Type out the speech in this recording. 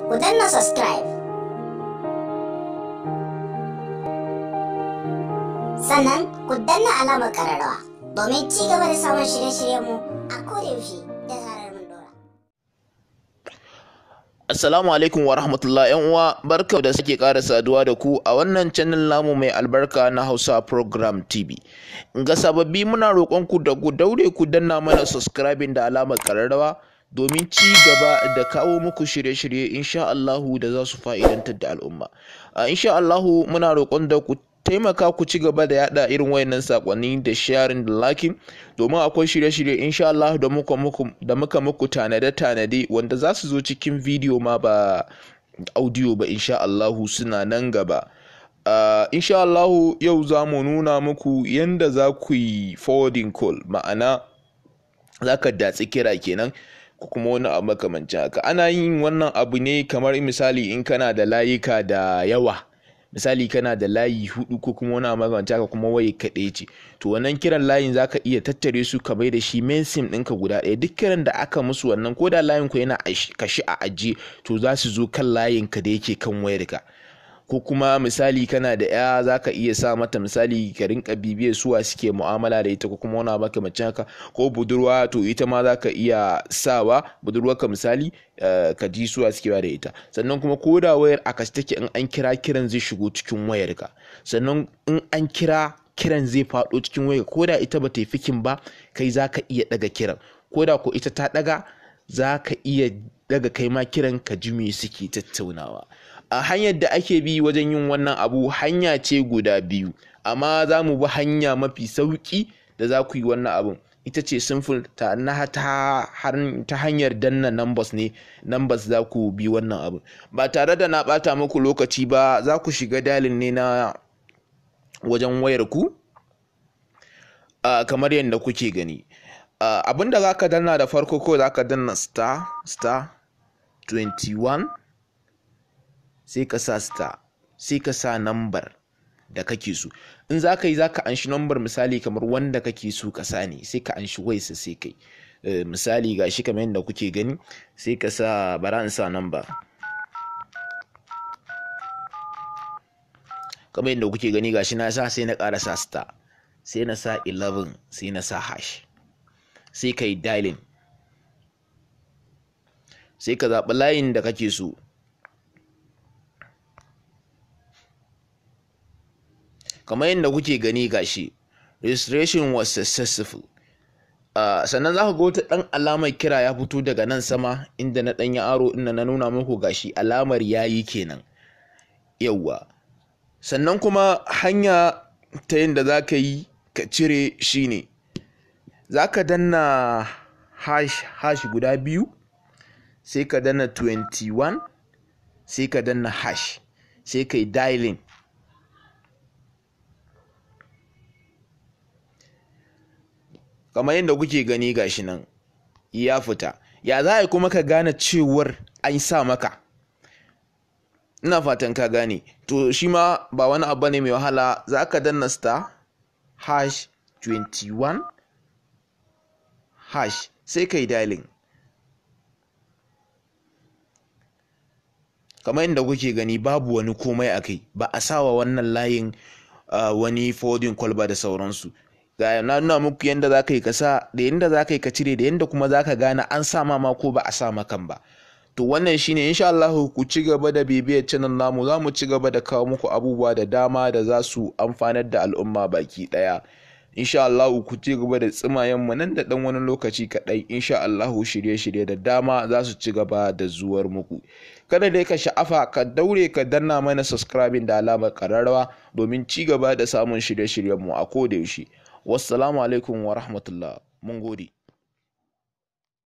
Ku danna subscribe. Sannan ku danna alamar kararrawa domin ci gaba da samun shirye-shiryenmu a kodayaushe da zarar mun dora. Assalamu alaikum wa rahmatullah yan uwa, barka da sake ƙara saduwa da ku a wannan channel namu mai albarka na Hausa Program TV. Ga sababbi muna roƙon ku da ku daure ku danna mana subscribing da alamar ƙararrawa domin ci gaba da kawo muku shirye-shirye insha Allahu da za su fa'idantar da al'umma. Insha Allahu muna roƙon da ku taimaka ku ci gaba da yada irin wayannan sakonni da sharing da liking, domin akwai shirye-shirye insha Allah da muka muku tanade-tanade wanda za su zo cikin video ma ba audio ba insha Allah suna nan gaba. Insha Allah yau za mu nuna muku yanda za ku yi forwarding call, ma'ana za ka datsi kira kenan ko kuma wani abu makamancin haka. Ana yin wannan abu ne kamar misali in kana da layuka da yawa, misali kana da layi 4 ko kuma wani abu makamancin haka kuma wayar ka ɗaya ce, to wannan kiran layin zaka iya tattare su ka mai da shi main sim ɗinka guda ɗaya. Duk kiran da aka musu wannan, ko da layin ku yana kashe a ajiye, to za su zo kan layin ka da yake kan wayarka. Ko kuma misali kana da ya, zaka iya sa mata misali ka rinka bibiyar suwa suke mu'amala da ita ko kuma wani abu makamancin haka, ko budurwa, to ita ma zaka iya sawa budurwarka misali ka ji suwa suke ba da ita. Sannan kuma ko da wayar a kashe take, in an kira kiran zai shigo cikin wayarka, sannan in an kira kiran zai faɗo cikin wayarka, ko da ita bata yi fikin ba kai zaka iya ɗaga kiran, ko da ko ita ta ɗaga zaka iya ɗaga kai ma kiran ka ji me suke tattaunawa. A hanyar da ake bi wajen yin wannan abu hanya ce guda biyu, amma za mu bi hanya mafi sauƙi da za ku yi wannan abun. Ita ce simple ta hanyar danna numbers ne, numbers za ku bi wannan abu. Ba tare da na ɓata muku lokaci ba, za ku shiga dialing ne na wajen wayar ku kamar yadda kuke gani. Abinda za ka danna da farko, ko za ka danna star star 21, sai ka sa star, sai ka sa number da kake so. In za ka yi, za ka anshi number misali kamar wanda kake so ka sa ne, sai ka anshi wayarsa sai kai misali gashi kamar yadda kuke gani, sai ka sa, bara in sa number kamar yadda kuke gani gashi na sa, sai na ƙara sa star, sai na sa 11, sai na sa hash, sai ka yi dialing, sai ka zaɓi layin da kake so. Kamar yadda kuke gani gashi registration was successful. Sannan za ku ga wata ɗan alamar kira ya fito daga nan sama inda na ɗan yi aro inda na nuna muku gashi alamar yayi kenan, yawwa. Sannan kuma hanya ta yadda za ka yi ka cire shine za ka danna hash hash guda biyu, sai ka danna 21, sai ka danna hash, sai ka yi dialing. Kamar yadda kuke gani gashi nan ya fita. Ya za a kuma ka gane cewar an sa maka? Ina fatan ka gane. To shi ma ba wani abu ne mai wahala, za ka danna star hash 21 hash, sai ka yi dialing. Kamar yadda kuke gani babu wani komai a kai, ba a sawa wannan layin wani forwarding call ba da sauransu. Ga na nuna muku yadda za ka yi ka sa, da yadda za ka yi ka cire, da yadda kuma za ka gane an sa ma ko ba a sa makan ba. To wannan shine insha Allah ku ci gaba da bibiyar channel namu, za mu ci gaba da kawo muku abubuwa da dama da za su amfanar da al'umma baki ɗaya. Insha Allah ku ci gaba da tsimayen mu nan da ɗan wani lokaci kaɗai, insha Allah shirye-shirye da dama za su ci gaba da zuwar muku. Kada dai ka sha'afa, ka daure ka danna mana subscribing da alamar ƙararrawa domin ci gaba da samun shirye-shiryen mu a koda yaushe. Wassalamu alaikum wa rahmatullah. Mun gode.